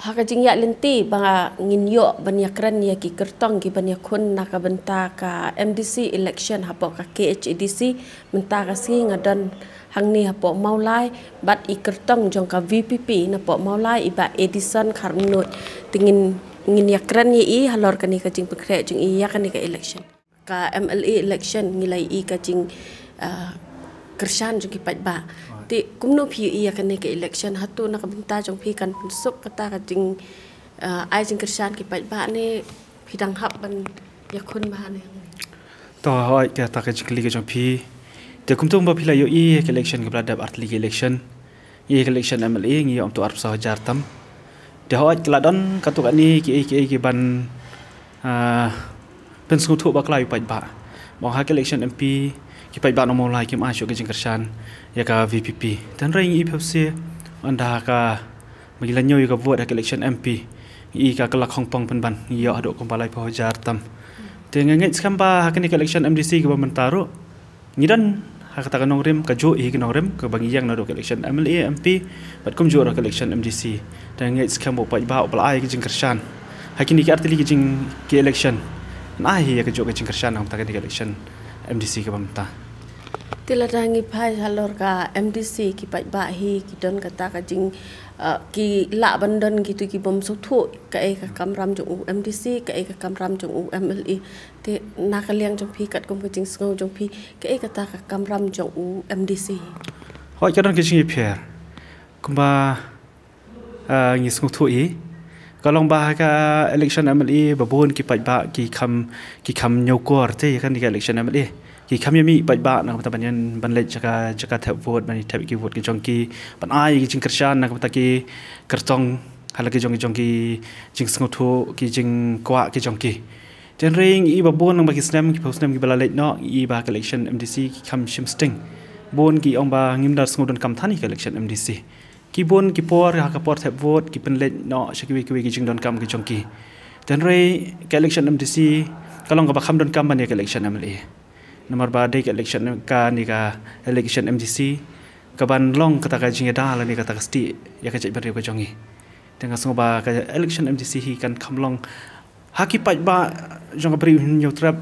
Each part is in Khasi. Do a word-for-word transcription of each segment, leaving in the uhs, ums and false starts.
Ha ka jingïaid lynti ba ngin ïoh ban ïakren ïa ki kyrtong ki ban ïakhun na ka bynta ka M D C election hapoh ka K H A D C, mynta ka sngi nga don hangne hapoh Mawlai bad i kyrtong jong ka V P P napoh Mawlai, i Bah Edison Kharmnuid. Te ngin, ngin ïakren ïa i halor kane ka jingpynkhreh jong i ïa kane ka election. Ka M L A election ngi la ïohi ka jing, ah, kyrshan jong ki paidbah. Te kumno phi ïohi ïa kane ka election, hato na ka bynta jong phi kan pynsuk kata ka jing, ah, ai jingkyrshan ki paidbah ne phi dang hap ban ïakhun bha ne? To, hooid, kata ka jingkylli ka jong phi. Te kumto ba phi la ïohi ka election kaba la dep, artylli ki election. Ïa ka election M L A ngi ïoh ym to arphew saw hajar tam. Te hooid, ka la don katto katne kiei kiei ki ban, ah, pynsngewthuh bakla ïa u paidbah. Ba ong ha ka election M P ki paidbah na Mawlai kim ai shuh ka jingkyrshan ïa ka V P P. Te hynrei ngi ïohi phi shisha, ynda ka, ba ngi la ñiew ïa ka vote ha ka election M P, ngi ïohi ka kylla khongpong pynban, ngi ïoh haduh kumba laiphew hajar tam. Te nga ngeit skhem ba ha kane ka election M D C kaba mynta ruh ngi don ha kata ka nongrim, kajuh hi ka nongrim kaba ngi ïeng naduh ka election M L A, M P bad kumjuh ruh ka election M D C. Te nga ngeit skhem ba u paidbah uba la ai ka jingkyrshan ha kine ki artylli ki jing, ki election, yn ai hi ïa kajuh ka jingkyrshan na ka bynta kane ka election M D C kaba mynta. Te lada ngi phai halor ka M D C, ki paidbah hi ki don kata ka jing, ah, ki lah ban don kito ki bym sngewthuh kaei ka kamram jong u M D C, kaei ka kamram jong u M L A. Te na ka liang jong phi, katkum ka jingsngew jong phi, kaei kata ka kamram jong u M D C? Hooid, ka don ka jingïapher. Kumba, ah, ngi sngewthuh hi, ka long ba ha ka election M L A ba bun ki paidbah ki kham, ki kham ñiewkor te ïa kane ka election M L A. Ki kham ïa mih paidbah na ka bynta ban ïeng ban leit jaka, jaka thep vote, ban ïa thep ïa ki vote ki jong ki, ban ai ïa ki jingkyrshan na ka bynta ki kyrtong ha la ki jong ki, jong ki jingsngewthuh, ki jingkwah ki jong ki. Te hynrei ngi ïohi ba bun lyngba ki snem, ki phew snem kiba la leit noh, ngi ïohi ba ka election M D C ki kham shim sting. Bun ki ong ba ngim da sngew donkam than ïa ka election M D C. Ki bun ki por, ha ka por thep vote ki pynleit noh sha kiwei kiwei ki jingdonkam ki jong ki. Te hynrei ka election M D C ka long kaba kham donkam ban ïa ka election M L A. Namar ba dei ka election, kane ka election M D C kaban long kata ka jingïada lane kata ka stieh ïa ka jaitbynriew ka jong ngi. Te nga sngew ba ka election M D C hi kan kham long ha ki paidbah jong ka Bri u Hynñiewtrep,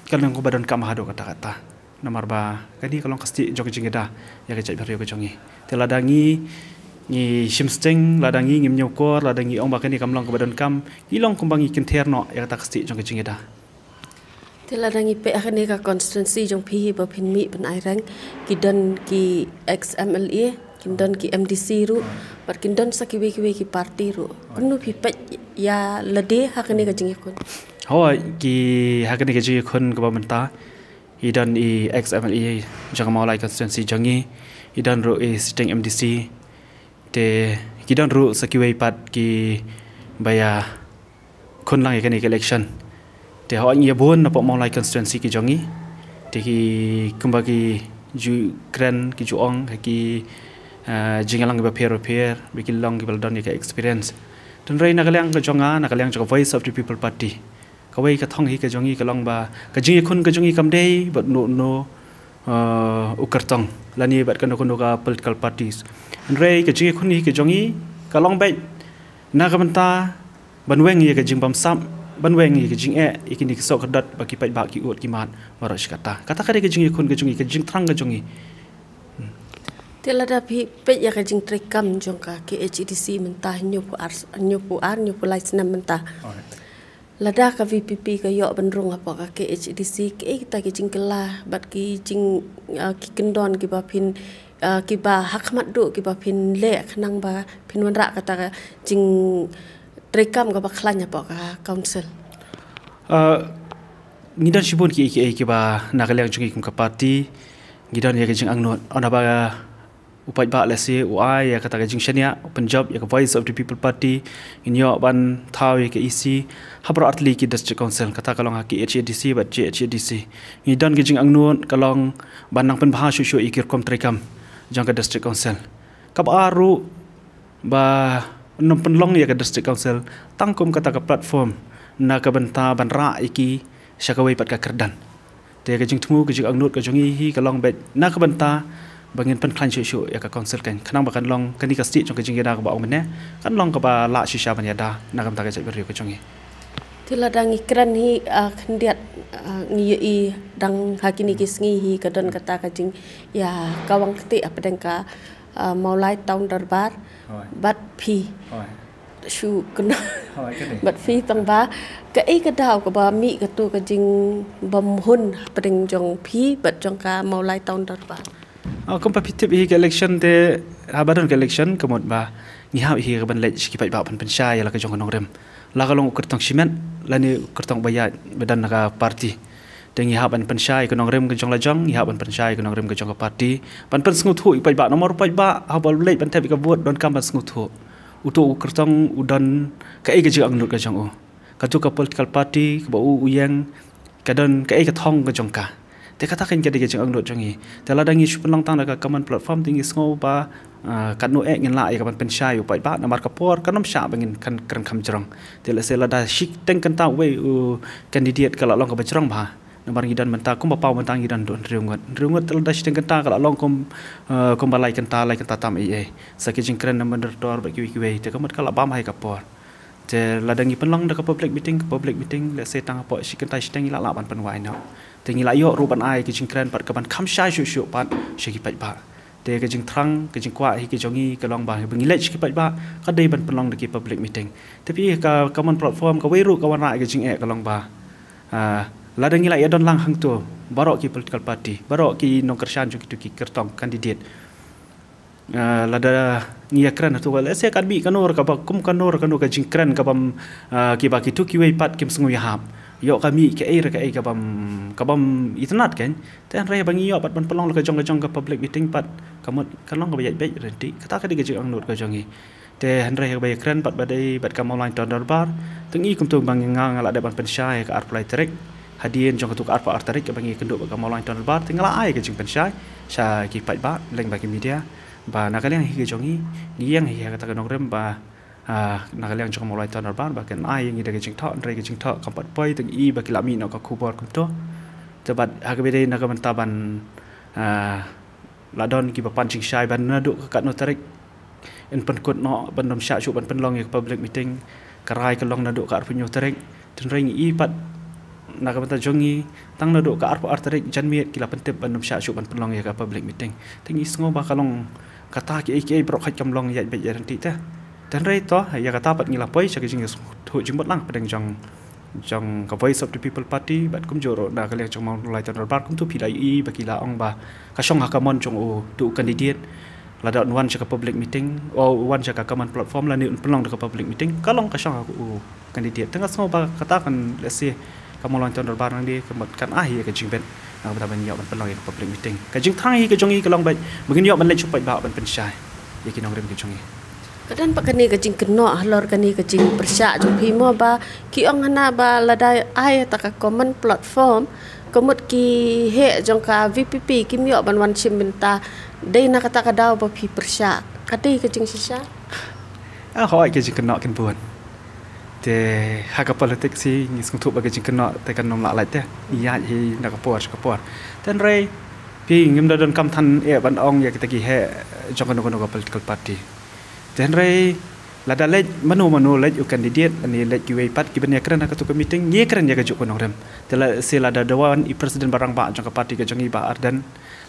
ka long kaba donkam haduh katta katta. Namar ba kane ka long ka stieh jong ka jingïada ïa ka jaitbynriew ka jong ngi. Te lada ngi, ngi shim sting, lada ngi ngim ñiewkor, lada ngi ong ba kane kam long kaba donkam, ngi long kumba ngi kynther noh ïa kata ka stieh jong ka jingïada. Te lada ngi peit ha kane ka constituency jong phi hi ba phin mih pynïaid rank, ki don ki ex M L A, kin don ki M D C ruh, bad kin don sa kiwei kiwei ki party ruh. Kumno phi peit ïa lade ha kane ka jingïakhun? Hooid, ki, ha kane ka jingïakhun kaba mynta, i don i ex M L A jong ka Mawlai constituency jong ngi, i don ruh i sitting M D C, te ki don ruh sa kiwei pat kiba ïakhun lang ïa kane ka election. Te hooid, ngi ïabun napoh Mawlai constituency ki jong ngi. Te ki kumba ki ju kren, ki ju ong, ki, eh, jingïalang kiba pher bapher, ba ki long kiba la don ïa ka experience. Te hynrei na ka liang ka jong nga, na ka liang jong ka Voice of the People Party, kawei ka thong hi ka jong ngi ka long ba ka jingïakhun ka jong ngi kam dei bad uno uno, eh, u kyrtong lane bad kano kano ka political parties. Hynrei ka jingïakhun hi ka jong ngi ka long beit na ka bynta ban weng ïa ka jingbamsap, ban weng ïa ka jingeh ïa kine ki soh khyrdot ba ki paidbah ki ud ki mad baroh shi katta. Kata ka dei ka jingïakhun ka jong ngi, ka jingthrang ka jong ngi. Te lada phi peit ïa ka jingtreikam jong ka K H A D C mynta, hynñiewphew ar, hynñiewphew ar, hynñiewphew lai snem mynta. Lada ka V P P ka ïoh ban rung hapoh ka K H A D C, kaei kita ki jingkylla bad ki jing, ah, ki kyndon kiba phin, ah, kiba ha khmat duh kiba phin leh khnang ba phin wanrah kata ka jingtreikam kaba khlaiñ hapoh ka council? Ah, ngi don shibun kiei kiei kiba na ka liang jong ngi kum ka party ngi don ïa ka jingangnud. Ynda ba u paidbah lehse u ai ïa kata ka jingshaniah, u pynjop ïa ka Voice of the People Party, ngin ïoh ban thaw ïa ka E C ha baroh artylli ki district council, kata ka long ha K H A D C bad J H A D C. Ngi don ka jingangnud ka long ban nang pynbha shuh shuh ïa ki rukom treikam jong ka district council. Kaba ar ruh, ba nym pynlong ïa ka district council tang kum kata ka platform na ka bynta ban rah ïa ki sha kawei pat ka kyrdan. Te ka jingthmu, ka jingangnud ka jong ngi hi ka long beit na ka bynta ba ngin pynkhlaiñ shuh shuh ïa ka council kan, khnang ba kan long kane ka state jong ka jingïada kaba ong mynne kan long kaba lah shisha ban ïada na ka bynta ka jaitbynriew ka jong ngi. Te lada ngi kren hi, ah, khyndiat, ah, ngi ïohi dang ha kine ki sngi hi ka don kata ka jingïakawang kti hapdeng ka, ah, Mawlai Town Dorbar. Hooid. Bad phi. Hooid. Shu kena. Hooid, kane. Bad phi tang ba kaei ka daw kaba mih kato ka jingbymhun hapdeng jong phi bad jong ka Mawlai Town Dorbar. Ah, kumba phi tip hi ka election te, haba don ka election ka mut ba ngi hap hi ka ban leit sha ki paidbah ban pynshai ïa la ka jong ka nongrim. La ka long u kyrtong shimet lane u kyrtong ba ïaid ba don na ka party. Te ngi hap ban pynshai ïa ka nongrim ka jong la jong, ngi hap ban pynshai ïa ka nongrim ka jong ka party. Ban pynsngewthuh ïa u paidbah, namar u paidbah haba leit ban thep ïa ka vote donkam ban sngewthuh. Uto u kyrtong u don kaei ka jingangnud ka jong u. Kato ka political party kaba u u ïeng ka don kaei ka thong ka jong ka. Te kata kan ka dei ka jingangnud jong ngi. Te lada ngi shu pynlong tang da ka common platform te ngi sngew ba, ah, katno eh ngin lah ïa ka ban pynshai u paidbah namar ka por kan ym shah ba ngin kan kren kham jrong. Te lehse lada shiteng kynta uwei u candidate ka la long kaba jrong bha. Namar ngi don mynta kumba paw mynta ngi don hynriew ngut. Hynriew ngut te lada shiteng kynta ka la long kum, ah, kumba lai kynta, lai kynta tam ei ei. Sa ki jingkren na moderator bad kiwei kiwei te ka mut ka la bam ha ïa ka por. Te lada ngi pynlong da ka public meeting, ka public meeting lehse tang hapoh shi kynta shiteng ngi la lah ban pynwai noh. Te ngi la ïoh ruh ban ai ka jingkren pat ka ban kham shai shuh shuh pat sha ki paidbah. Te ka jingthrang, ka jingkwah hi ka jong ngi ka long ba haba ngi leit sha ki paidbah ka dei ban pynlong da ki public meeting. Te phi ka common platform kawei ruh ka wanrah ïa ka jingeh ka long ba, ah, lada ngi la ïa don lang hangto baroh ki political party, baroh ki nongkyrshan jong kito ki kyrtong candidate. Ah, lada ngi ïa kren hato ka lehse kan mih kano kaba kum kano kano ka jingkren kabam, ah, kiba kito kiwei pat kim sngew ïahap. Ïoh ka mih kaei re kaei kabam, kabam itynnad kan. Te hynrei ba ngi ïoh pat ban pynlong la ka jong ka jong ka public meeting pat ka mut ka long kaba ïaid beit ryntih. Kata ka dei ka jingangnud ka jong ngi. Te hynrei haba ïa kren pat ba dei bad ka Mawlai Town Dorbar. Te ngi kumto ba ngi nga nga la dep ban pynshai ka arphew lai tarik. Hadien jong kato ka arphew ar tarik ba ngi kynduh bad ka Mawlai Town Dorbar te nga la ai ka jingpynshai sha ki paidbah leng bad ki media. Ba na ka liang hi ka jong ngi, ngi ïeng hi ha kata ka nongrim ba, ah, na ka liang jong ka Mawlai Town Dorbar ba kin ai ïa ngi da ka jingthoh, hynrei ka jingthoh kam pat poi te ngi i ba ki la mih noh ka khubor kumto. Te bad ha kaba dei na ka bynta ban, ah, la don kiba pan jingshai ban naduh ka katno tarik yn pynkut noh ban ym shah shuh ban pynlong ïa ka public meeting. Ka rai ka long naduh ka arphew hynñiew tarik. Te hynrei ngi i pat na ka bynta jong ngi tang naduh ka arphew ar tarik janmiet ki la pyntip ban ym shah shuh ban pynlong ïa ka public meeting. Te ngi sngew ba ka long kata kiei kiei baroh khoit kam long ïaid beit ïaid ryntih te. Te hynrei to ïa kata pat ngi la poi sha ka jingsngewthuh jingmut lang hapdeng jong jong ka Voice of the People Party bad kumjuh ruh na ka liang jong Mawlai Town Dorbar kumto phi la ïohi ba ki la ong ba ka shong ha ka mon jong uto u candidate. Lada un wan sha ka public meeting, o un wan sha ka common platform lane un pynlong da ka public meeting, ka long ka shong ha u candidate. Te nga sngew ba kata kan lehse ka Mawlai Town Dorbar nangne ka mut kan ai ïa ka jingbit na ka bynta ban ïoh ban pynlong ïa ka public meeting. Ka jingthrang hi ka jong ngi ka long beit ba ngin ïoh ban leit sha u paidbah ban pynshai ïa ki nongrim ki jong ngi. Ka don pat kane ka jingkynnoh halor kane ka jingpyrshah jong phi mo ba ki ong hana ba lada ai ta ka common platform ka mut ki heh jong ka V P P kim ïoh ban wan shim bynta. Dei na kata ka daw ba phi pyrshah. Ka dei ka jingshisha? Ah, hooid ka jingkynnoh kan bun. Te ha ka politics hi ngi sngewthuh ba ka jingkynnoh te kan ym lah lait te. Ïaid hi na ka por sha ka por. Te hynrei phi ngim da donkam than eh ban ong ïa kita ki heh jong kano kano ka political party. Te hynrei lada leit mano mano, leit u candidate lane leit kiwei pat kiban ïa kren ha kato ka meeting, ngi kren ïa kajuh ka nongrim. Te lehse lada da wan i president ba rangbah jong ka party ka jong ngi Bah Ardent,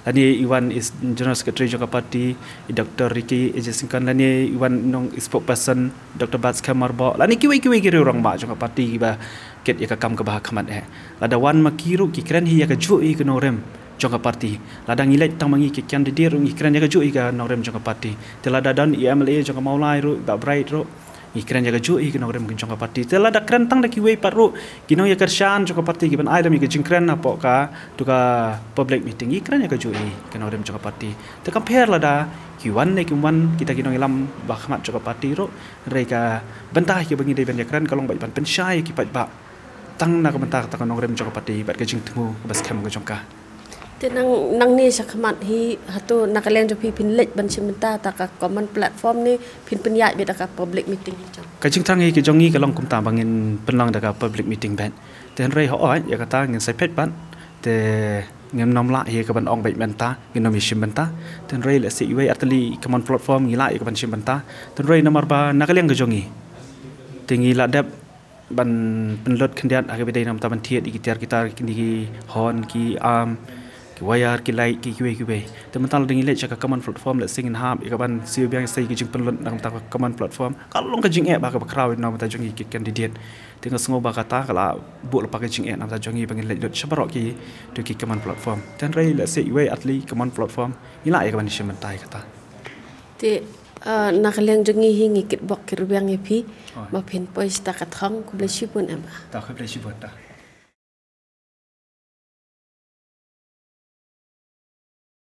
lane i wan i general secretary jong ka party i Doctor Ricky A J Syngkon, lane i wan nong i spokesperson Doctor Batskhem Myrboh, lane kiwei kiwei ki riew rangbah jong ka party kiba kit ïa ka kam kaba ha khmat eh. Lada wan ma ki ruh ki kren hi ïa kajuh hi ka nongrim jong ka party. Lada ngi leit tang ma ngi ki candidate ruh ngi kren ïa kajuh hi ka nongrim jong ka party. Te lada don i M L A jong ka Mawlai ruh, Bah Bright ruh, ngi kren ïa kajuh hi ka nongrim jong ka party. Te lada kren tang da kiwei pat ruh ki nongïakyrshan jong ka party kiban ai lem ïa ka jingkren hapoh kato ka public meeting, ngi kren ïa kajuh hi ka nongrim jong ka party. Te kam pher lada ki wan ne kim wan kita ki nongïalam ba khmat jong ka party ruh, hynrei ka bynta hi kaba ngi dei ban ïa kren ka long beit ban pynshai ïa ki paidbah tang na ka bynta kata ka nongrim jong ka party bad ka jingthmu kaba skhem ka jong ka. Te nang, nangne sha khmat hi hato na ka liang jong phi phin leit ban shim bynta ta ka common platform ne phin pynïaid beit da ka public meeting hi jong? Ka jingthrang hi ka jong ngi ka long kumta ba ngin pynlong da ka public meeting beit. Te hynrei hooid ïa kata ngin sa peit pat. Te Ngim nym lah ïa ka ban ong beit mynta, ngin nym ïa shim bynta. Tynrai lehse iwei artylli common platform ngi lah ïa ka ban shim bynta. Tynrai namar ba na ka liang ka jong ngi, te ngi la dep ban pynlut khyndiat ha kaba dei namar ban thied ïa ki tiar ki tar, ki horn, ki amp, ki wire, ki light, ki kiwei kiwei. Te mynta lada ngi leit sha ka common platform, lehse ngin hap ïa ka ban siew biang ïa ki jingpynlut namar ka common platform. Ka long ka jingeh ba kaba khraw namar jong ngi ki candidate. Te nga sngew ba kata ka la buh lypa ka jingeh namar jong ngi ba ngin leit lut sha baroh ki, to ki common platform. Tynrai lehse iwei artylli common platform ngi lah ïa ka ban shim bynta ïa kata. Te, ah, na ka liang jong ngi hi ngi kitbok kitrwiang ïa phi. Oh. Ba phin poi sha ka thong, khublei shibun eh bah. Ta khublei shibun ta.